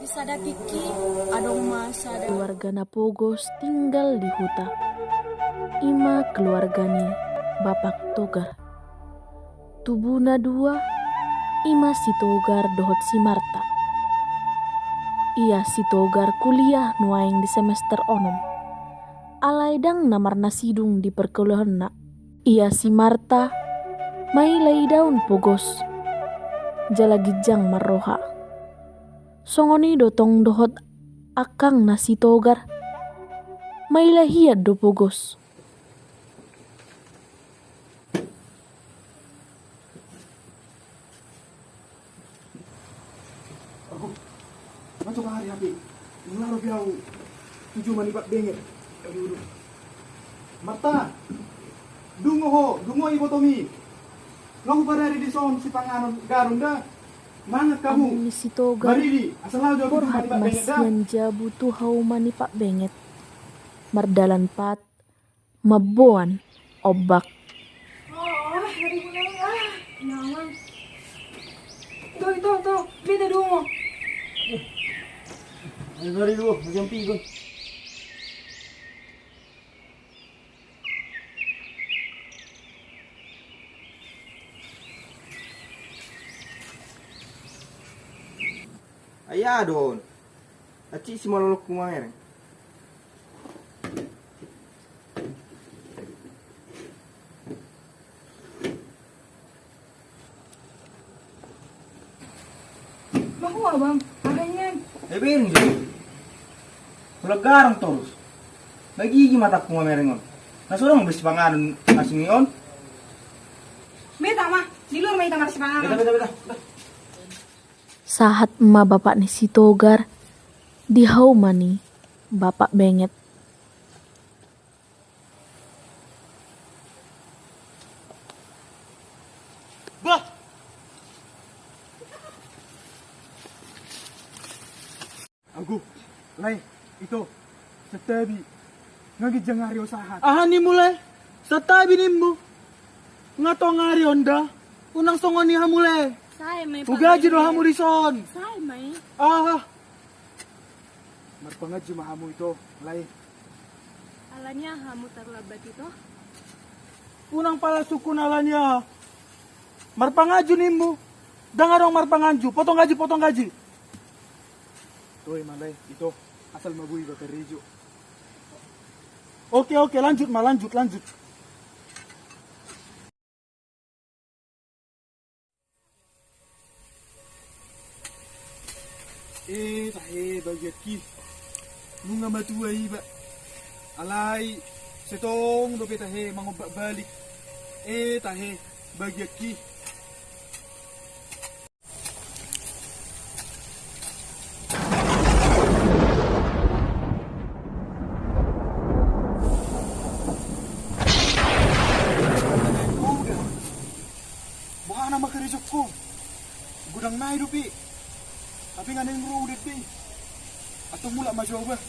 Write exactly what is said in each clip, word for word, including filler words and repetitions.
Sada tingki adong ma sada keluarga na pogos tinggal di huta. I ma keluarga ni Bapak Togar. Tubuna dua, i ma si Togar dohot si Marta. Ia si Togar kuliah nuaeng di semester onom. Alai ndang na marnasidung di perkuliahonna. Ia si Marta maila idaon pogos jala ginjang marroha. Songon i do tong dohot angkangna si Togar, maila hian do pogos. Aduh, mancok ari hape. Nunga ro pe au tu juma ni Pak Benget. Aduh, aduh. Marta, dungo ho, dungo ibotomi. Nga huparade dison sipanganon garon da. Mangan hamu. Amang ni si Togar, maridi, asal au jabu tu juma ni Pak Benget da. Borhat ma sian jabu tu hauma ni Pak Benget. Mardalan pat mamboan ombak. Oh, ngeri bener, ah. Nyaman. Tuh, tuh, tuh. Beta dungo. Ayo, ngeri dulu, macam pigun. Ayah don. Acik si malolok ku mamereng. Mahua bang, aha nian? Eh, bering dulu. Mulak garang torus. Bagigi matakku mamereng on. Na so adong be sipanganon asing i on. Beta ma, di luar ma hita marsipanganon. Beta, beta, beta. Sahat ma bapak ni si Togar di hauma ni Bapak Benget. Bah! Agu, lae, ito, santabi. Nga ginjang ari ho sahat. Aha nimmu lae? Santabi nimmu. Nga tong ari on da. Unang songon i hamu lae. Sae ma i. Hugaji do hamu dison. Sae ma i. Aha. Marpanganju ma hamu ito, lae. Alani aha hamu tarlambat ito? Unang pala sungkun alani aha. Marpanganju nimmu. Ndang adong marpanganju. Potong gaji, potong gaji. Toe ma lae, ito. Asal ma boi ba karejo. Oke, oke, lanjut ma, lanjut, lanjut. Eh, tahe, bagianki. Nunga matua iba. Alai, sai tong dope tahe mangombak balik. Eh, tahe, bagianki. Boha nama karejo ho? Godang nai dope. Tapi nga naeng ro udet be. Antong mulak ma jo au bah.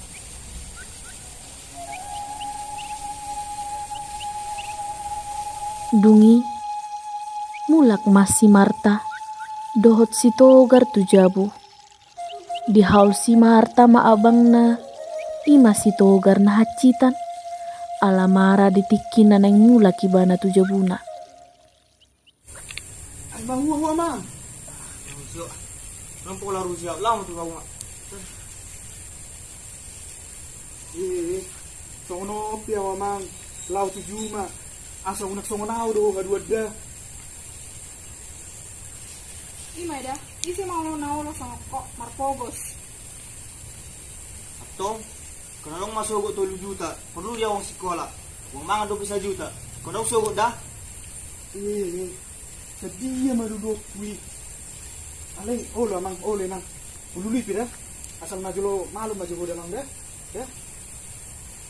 Dung i, mulak ma si Marta dohot si Togar tu jabu. Dihaol si Marta ma abangna, i ma si Togar na hansitan, ala mara di tingki na naeng mulak ibana tu jabuna. Ai mahua ho amang. Nang pola rusia lama tu hauma. Eh, songon on pe au amang, laho tu juma. Asa unang songon au do ho haduan da. I ma da, ise ma olo na olo songon ho marpogos. Antong, ingkon adong ma sogot tolu juta, porlu dia uang sikola, uang mangan dope sajuta, ingkon adong sogot da. Eh, eh, sadia ma dohononku i. Alai, olo amang, olo inang. Hulului pe da. Asal na jolo malum ma jo ho dalan da. Da.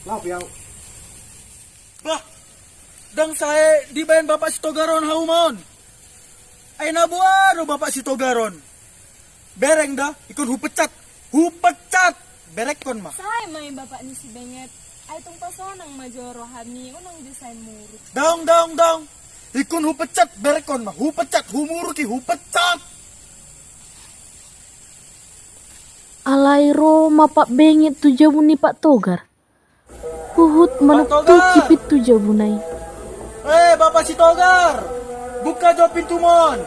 Laho pe au. Bah, ndang sae dibaen bapak si Togar on hauma on. Ai na boa do bapak si Togar on. Bereng da, ingkon hupecat. Hupecat! Berekkon ma. Sae ma i bapak ni si Benget. Ai tung pasonang ma jo rohami, unang jo sae muruk. Daong, daong, daong. Ingkon hupecat, berekkon ma. Hupecat, humuruk i, hupecat. Alai ro ma Pak Benget tu jabu ni Pak Togar. Huhut manuktuki pintu jabuna i. Eh, Bapak Sitogar! Buka jo pintumon!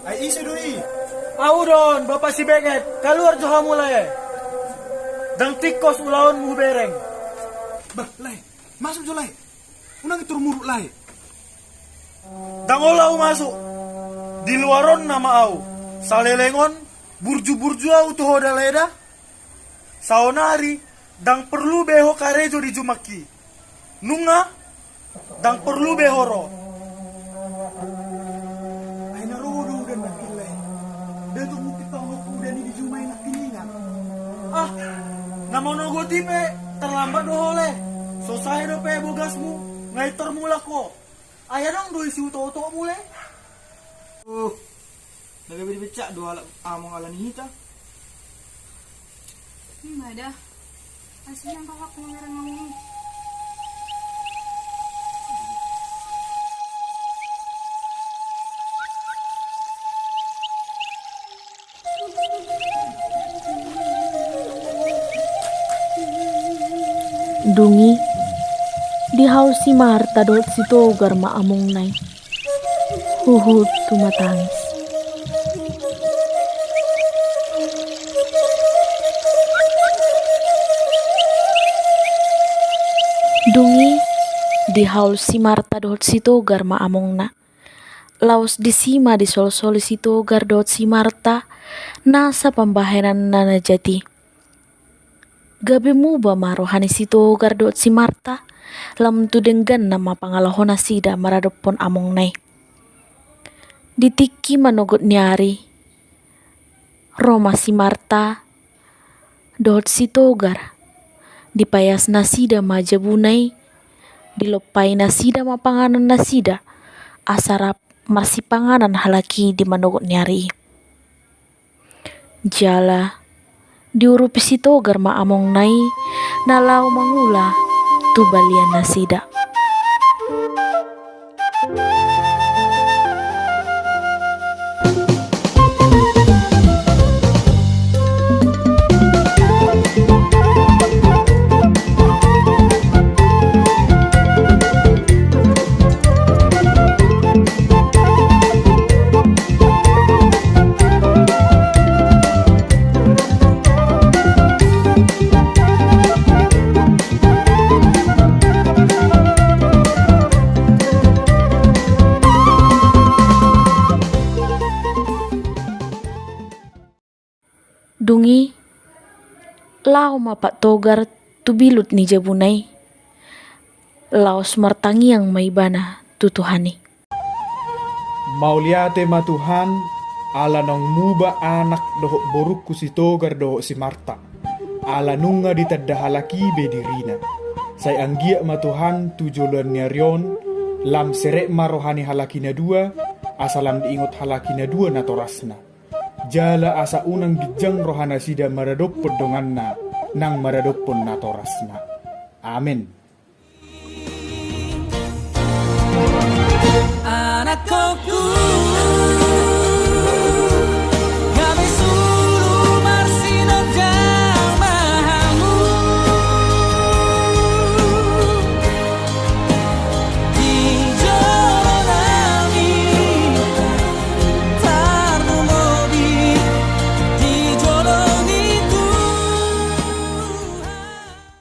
Ai ise do i? Ahu do on, Bapak Sibenget, kaluar jo hamu lae. Ndang tingkos ulaonmu hubereng. Bah, lae, masuk jo lae. Unang i turmuruk lae. Ndang olo ahu masuk. Di luar on nama ahu. Saleleng on, burju-burju ahu tu ho da lae da. Saonari, ndang porlu be ho karejo di jumangki. Nunga, ndang porlu be ho ro. Ai na ro do udan nangkin lae. Datuk mungkin tau ho udan i di juma i nangkin ingan. Ah, na manogot i pe terlambat do ho lae. So sae dope bogasmu, nga intor mulak ho. Ai adong do isi utok-utokmu lae. Uh, na gabe dipecat do halak among ala ni hita. Ima da. Asi yang kakak mau ngerang ngomong. Dung i, dihaol si Marta dohot si Togar ma amongna i. Huhut tumatangis. Dung i, dihaol si Marta dohot si Togar ma amongna. Laos disi ma disolsoli si Togar dohot si Marta nasa pambahenanna na jat i. Gabe muba ma roha ni si Togar dohot si Marta, lam tu dengganna ma pangalaho nasida maradophon amongna i. Di tingki manogot ni ari, ro ma si Marta dohot si Togar. Dipaias nasida ma jabuna i, dilompai nasida ma panganon nasida, asa rap marsipanganan halak i di manogot ni ari i. Jala diurupi si Togar ma amongna i, na laho mangula tu balian nasida. Dung i, laho ma Pak Togar tu bilut ni jabuna i, laos martangiang ma ibana tu Tuhan i. Mauliate ma Tuhan, ala naung muba anak dohot borungku si Togar dohot si Marta. Ala nunga ditanda halak i be dirina. Sai anggiat ma Tuhan tu joloan ni ari on, lam serep ma roha ni halak i na dua, asa lam diingot halak i na dua natorasna. Jala asa unang ginjang rohanasida maradophon donganna, nang maradophon natorasna. Amen. Anakku,